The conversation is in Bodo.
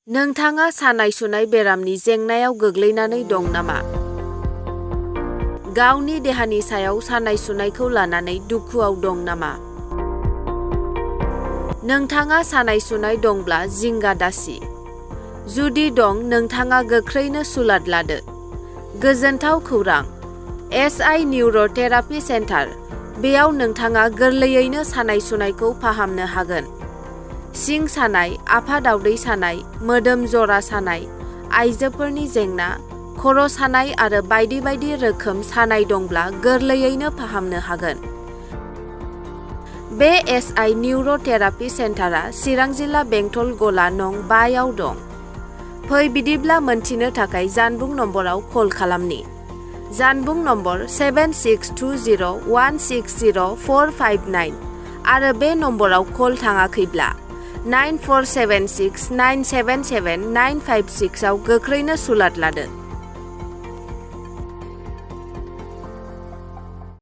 नोंथाङा सानाय सुनाय बेरामनि जेंनायाव गोग्लैनानै दं नामा? गावनि देहानि सायाव सानाय सुनायखौ लानानै दुखुआव दं नामा? नोंथाङा सानाय सुनाय दंब्ला जिंगा दासि। जुदि दं, नोंथाङा गोख्रैनो सुलाद लादो। गोजोनथाव खौरां! SI neurotherapy centre. बेयाव नोंथाङा गोरलैयैनो सानाय सुनायखौ फाहामनो हागोन। सिं सानाय, आफादावदै सानाय, मोदोम जरा सानाय, आइजोफोरनि जेंना, खर' सानाय आरो बायदि बायदि रोखोम सानाय दंब्ला गोरलैयैनो फाहामनो हागोन। बे एसआइ निउर'थेरापि सेन्टारा चिरां जिल्ला बेंटल गला नं 5 आव दं। फै बिदिब्ला मोनथिनो थाखाय जानबुं नम्बराव कल खालामनि। जानबुं नम्बर 7620160459 आरो बे नम्बराव कल थाङाखैब्ला 9476977956 आव गोख्रैनो सुलाद लादो।